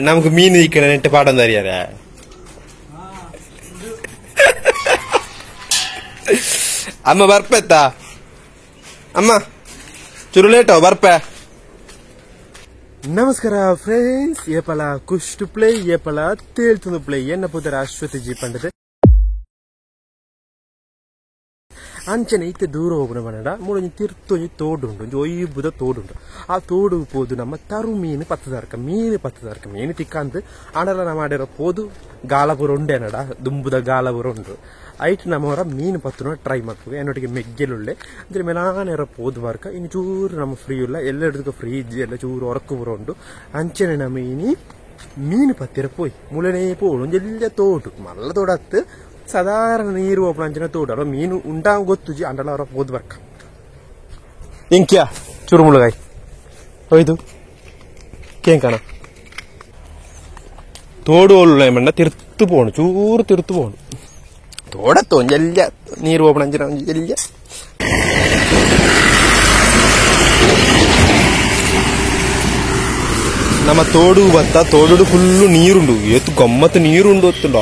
ನಮಕ್ ಮೀನು ಇಕ್ಕಣ ನೆಟ್ಟ ಪಾಡೊಂದು ಅರಿಯಾರ ಅಮ್ಮ ಬರ್ಪೆತ್ತಾ ಅಮ್ಮ ಚುರು ಲೇಟೋ ಬರ್ಪೆ. ನಮಸ್ಕಾರ ಫ್ರೆಂಡ್ಸ್, ಏಪಲ ಕುಷ್ಟು ಪ್ಲೇ ಏಪಲ ತೇಳ್ತುಂದು ಪ್ಲೇ ಎನ್ನ ಪುದರ ಅಶ್ವತಿ ಜಿ ಪಂಡದೆ ಅಂಚನೆ ಇತ್ತೆ ದೂರ ಹೋಗುಣ ಬನ್ನಡ ಮೂಡೊಂಜಿ ತಿರ್ತೊಂಜಿ ತೋಡುಂಡು ಒಂಜಿ ಒಯ್ಬುದ ತೋಡುಂಡು. ಆ ತೋಡು ಪೋದು ನಮ್ಮ ತರು ಮೀನು ಪತ್ತದಾರ್ಕ ಮೀನು ಪತ್ತದಾರ್ಕ ಮೀನು ತಿಕ್ಕಂದು ಆಂಡಲ ನಮ್ಮ ಆಡಿರೋ ಪೋದು ಗಾಲಪುರ ಉಂಡೇನಡ ದುಂಬುದ ಗಾಲಪುರ ಉಂಡು ಐಟ್ ನಮ್ಮವರ ಮೀನು ಪತ್ತುನ ಟ್ರೈ ಮಾಡ್ತೀವಿ. ಎನ್ನೊಟ್ಟಿಗೆ ಮೆಗ್ಗೆಲುಳ್ಳೆ ಅಂದರೆ ಮೇಲಾನೇರ ಪೋದು ಬಾರ್ಕ ಇನ್ನು ಚೂರು ನಮ್ಮ ಫ್ರೀ ಇಲ್ಲ ಎಲ್ಲ ಹಿಡಿದಕ್ಕೆ ಫ್ರೀ ಇಜ್ಜಿ ಎಲ್ಲ ಚೂರು ಹೊರಕು ಪೂರ ಉಂಡು. ಅಂಚನೆ ನಮ್ಮ ಇನಿ ಮೀನು ಪತ್ತಿರ ಪೋಯ್ ಮುಳನೇ ಪೋಡು ಒಂಜೆಲ್ಲ ತೋಟು ಮಲ್ಲ ತೋಡತ್ತು ಸಾಧಾರಣ ನೀರು ಓಪನ್ ಅಂಚನೆ ತೋಡು ಅಲ್ಲ ಮೀನು ಉಂಟಾ ಗೊತ್ತುಜಿ ಅಂಡಲ ಅವರ ಪೋದು ಬರ್ಕ ಇಂಕ್ಯಾ ಚೂರು ಮುಳುಗಾಯಿ ಹೋಯ್ತು ಕೇಂಕಣ ತೋಡು ಒಳ್ಳೆ ಮಣ್ಣ ತಿರ್ತು ಪೋಣು ಚೂರು ತಿರ್ತು ಪೋಣು ತೋಡತ್ತು ಒಂಜೆಲ್ಲ ನೀರು ಓಪನ್ ಅಂಚನೆ ಒಂಜೆಲ್ಲ ನಮ್ಮ ತೋಡು ಬತ್ತ ತೋಡು ಫುಲ್ಲು ನೀರುಂಡು ಏತು ಗಮ್ಮತ್ತು ನೀರುಂಡು ಗೊತ್ತುಂಡ.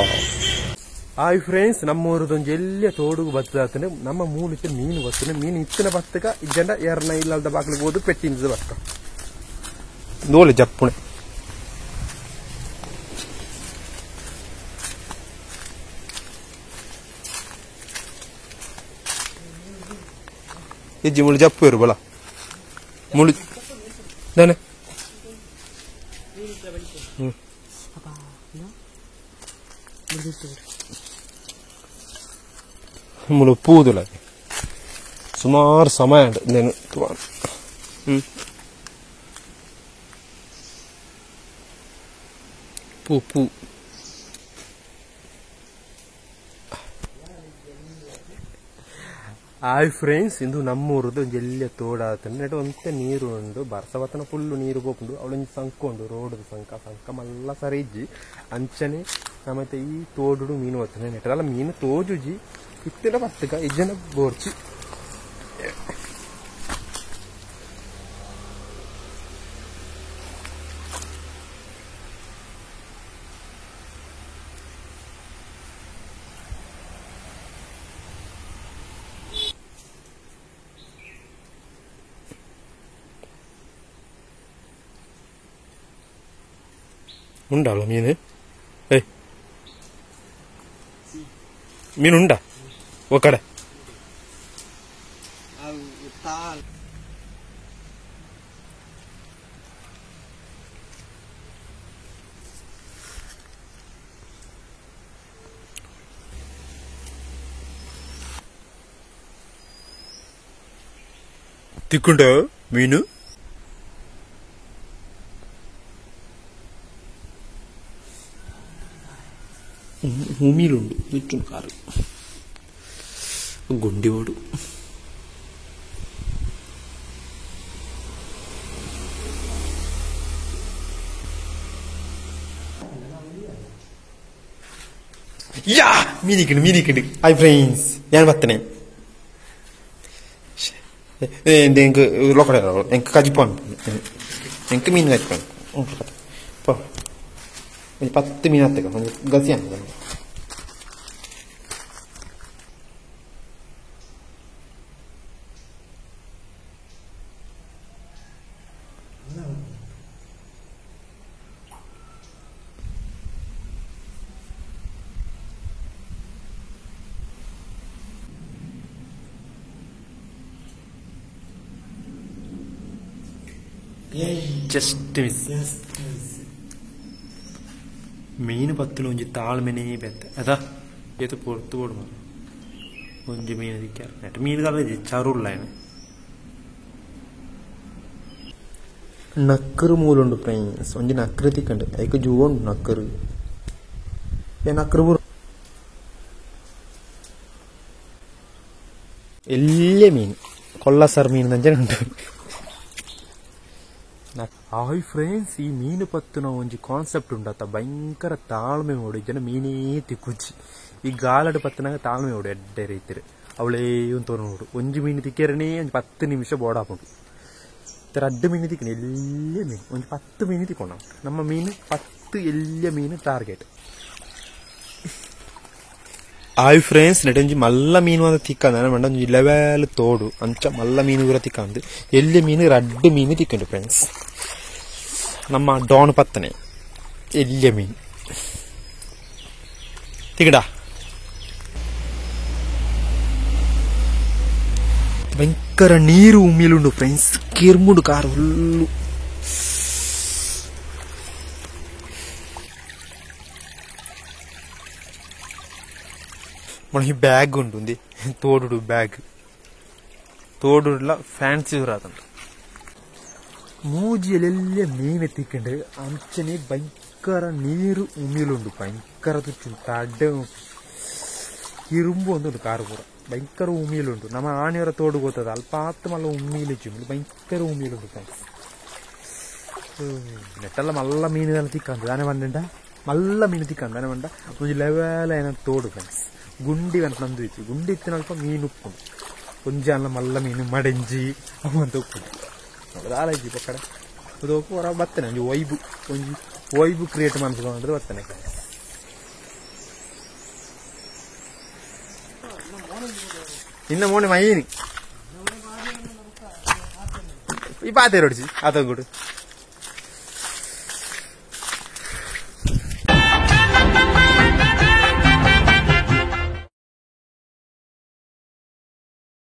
ಹಾಯ್ ಫ್ರೆಂಡ್ಸ್, ನಮ್ಮೂರದೊಂದು ಎಲ್ಲ ತೋಡುಗು ಬತ್ತದಾತನೆ ನಮ್ಮ ಮೂಲಕ್ಕೆ ಮೀನು ಬತ್ತನೆ ಮೀನು ಇತ್ತಿನ ಬತ್ತಕ ಇಜ್ಜಂಡ ಎರನ ಇಲ್ಲದ ಬಾಗಿಲಿಗೆ ಹೋದು ಪೆಟ್ಟಿಂದ ಬತ್ತ ದೋಲೆ ಜಪ್ಪುಣೆ ಇಜ್ಜಿ ಮುಳು ಜಪ್ಪು ಇರು ಬಲ ಮುಳು ದಾನೆ ಮುಳು ಪೂದುಲ ಸುಮಾರು ಸಮಯ నేను ಪೂ ಪೂ ಹಾಯ್ ಫ್ರೆಂಡ್ಸ್, ಇಂದು ನಮ್ಮೂರದ್ದು ಒಂಜಿ ಎಲ್ಯ ತೋಡಾತಂಡು ನೆಟ್ ಒಂತೆ ನೀರು ಉಂಡು ಬರ್ಸವತನ ಫುಲ್ಲು ನೀರು ಪೋಪುಂಡು ಅವಳೊಂಜಿ ಸಂಕ ಉಂಡು ರೋಡ್ ಸಂಕ ಸಂಕ ಮಲ್ಲ ಸರಿ ಇಜ್ಜಿ ಅಂಚನೆ ನಮ್ಮತ್ತೆ ಈ ತೋಡುಡು ಮೀನು ಬತ್ತನೆ ನೆಟ್ಟದಲ್ಲ ಮೀನು ತೋಜುಜಿ ಇತ್ತಿನ ಬತ್ತಕ ಇಜ್ಜನ ಬೋರ್ಚಿ ಉಂಡಲ್ಲ ಮೀನು? ಏಯ್ ಮೀನು ಉಂಡಾ ಒಕ್ಕಡೆ? ತಿಕ್ಕೊಂಡ ಮೀನು ಭೂಮಿಲುಂಡು ನಿಚ್ಚುಂಡು ಕಾರು ಗುಂಡಿವೋಡು. ಯಾ ಮೀನಿಕ್ಕಿಂಡು ಮೀನಿಕ್ಕಿಂಡು. ಹಾಯ್ ಫ್ರೆಂಡ್ಸ್, ഞാൻ ಬರ್ತೇನೆ ಎಂಕ್ ಲೋಕಡೆ ಎಂಕ್ ಕಜಿಪಾನ್ ಎಂಕ್ ಮೀನು ಕಜಿಪಾನ್ ಪೋ ಒಂಜಿ 10 ಮೀನು ಹತ್ತಕ ಒಂಜಿ ಗಸಿ ಅಂತ. Just miss. ಮೀನು ಪತ್ತಲು ಒಂಜಿ ತಾಳ್ಮೆನೇ ಬೆತ್ತೆ ಅದ ಏತು ಪೊರ್ತು ಬೋಡು ಮಾರ್ರೆ ಒಂಜಿ ಮೀನು ದಿಕ್ಕಾರ ನೆಟ್ ಮೀನು ದಾಲ ಚರುಲ್ಲ ನಕ್ಕರು ಮೂಲುಂಡು ಫ್ರೆಂಡ್ಸ್, ಒಂಜಿ ನಕ್ಕರು ತಿಕ್ಕಂಡು ಐಕ್ ಜೂವ ಉಂಡು ನಕ್ಕರು ಏ ನಕ್ಕರು ಪೂರ ಎಲ್ಯ ಮೀನು ಕೊಲ್ಲಸರ್ ಮೀನು ಅಂಚನೆ ಉಂಟು. ಹಾಯ್ ಫ್ರೆಂಡ್ಸ್, ಈ ಮೀನು ಪತ್ತುನ ಒಂಜಿ ಕಾನ್ಸೆಪ್ಟ್ ಉಂಡತ್ತ ಭಯಂಕರ ತಾಳ್ಮೆ ಓಡು ಜನ ಮೀನೇ ತಿಕ್ಕುಜ್ಜಿ. ಈ ಗಾಲಡು ಪತ್ತನಾಗ ತಾಳ್ಮೆ ಓಡು ಎಡ್ಡೆ ರೀತಿರು ಅವಳೇ ತೋರು ನೋಡು ಒಂಜಿ ಮೀನು ತಿಕ್ಕೇರನೇ ಒಂಜಿ 10 ನಿಮಿಷ ಬೋಡಾಪುಂಡು. ರಡ್ಡು ಮೀನು ತಿಕ್ಕಣ ಎಲ್ಲ ಮೀನು ಒಂದು 10 ಮೀನು ತಿಕ್ಕೊಂಡು ನಮ್ಮ ಮೀನು 10 ಎಲ್ಲ ಮೀನು ಟಾರ್ಗೆಟ್. ಆಯ್ ಫ್ರೆಂಡ್ಸ್ ನೆಟೊಂಜಿ ಮಲ್ಲ ಮೀನು ಅಂತ ತಿಕ್ಕಂದು ಮಂಡ ಒಂಜಿ ಲೆವೆಲ್ ತೋಡು ಅಂಚ ಮಲ್ಲ ಮೀನು ಕೂಡ ತಿಕ್ಕಂದು ಎಲ್ಲಿ ಮೀನು ರಡ್ಡು ಮೀನು ತಿಕ್ಕಂಡು ಫ್ರೆಂಡ್ಸ್. ನಮ್ಮ ಡಾನ್ ಪತ್ತನೆ ಎಲ್ಲಿಯ ಮೀನು ತಿಕ್ಕಡ ಭಯಂಕರ ನೀರು ಉಮ್ಮಿಲುಂಡು ಫ್ರೆಂಡ್ಸ್. ಕಿರ್ಮುಡು ಕಾರು ಫುಲ್ಲು. మనకి బ్యాగ్ ఉంటుంది తోడు బ్యాగ్ తోడులా ఫ్యాన్సీ రాదంట. ಮೂಜಿಯಲ್ಲೆಲ್ಲ ಮೀನು ಎತ್ತಿಕೊಂಡು ಅಂಚನೆ ಭಯಂಕರ ನೀರು ಉಮಿಲುಂಡು ಭಯಂಕರ ತುಚ್ಚು ತಡ್ಡೆ ಇರುಂಬು ಒಂದುಂಡು ಕಾರು ಪೂರ ಭಯಂಕರ ಉಮಿಲುಂಡು. ನಮ್ಮ ಆನೆಯವರ ತೋಡು ಗೊತ್ತದ ಅಲ್ಪ ಆತ್ ಮಲ್ಲ ಉಮ್ಮಿಲಿಚ್ಚು ಭಯಂಕರ ಉಮಿಲುಂಡು ಫ್ರೆಂಡ್ಸ್. ನೆಟ್ಟಲ್ಲ ಮಲ್ಲ ಮೀನು ತಿಕ್ಕಂದು ದಾನೆ ಬಂದಂಡ ಮಲ್ಲ ಮೀನು ತಿಕ್ಕಂದು ದಾನೆ ಬಂಡ ಒಂಜಿ ಲೆವೆಲ್ ಏನ ತೋಡು ಫ್ರೆಂಡ್ಸ್. ಗುಂಡಿ ಅಂತ ಇತ್ತು ಗುಂಡಿ ಇತ್ತಿನ ಅಲ್ಪ ಮೀನು ಉಪ್ಪುಂಡು ಒಂಜಿ ಅಲ್ಲ ಮಲ್ಲ ಮೀನು ಮಡೆಂಜಿ ಅವು ಅಂತ ಉಪ್ಪುಂಡು ದಾಲಾಜಿ ಪಕ್ಕಡೆ ಅದು ಹೊರ ಬತ್ತನೆ ಒಂಜಿ ವೈಬು ಒಂಜಿ ವೈಬು ಕ್ರಿಯೇಟ್ ಮಾಡ್ಕೊಂಡು ಬತ್ತನೆ. ನಿನ್ನ ಮೋನೆ ಮೈನಿ ಈ ಪಾತೆ ರೋಡಿಸಿ ಆತಂಗುಡು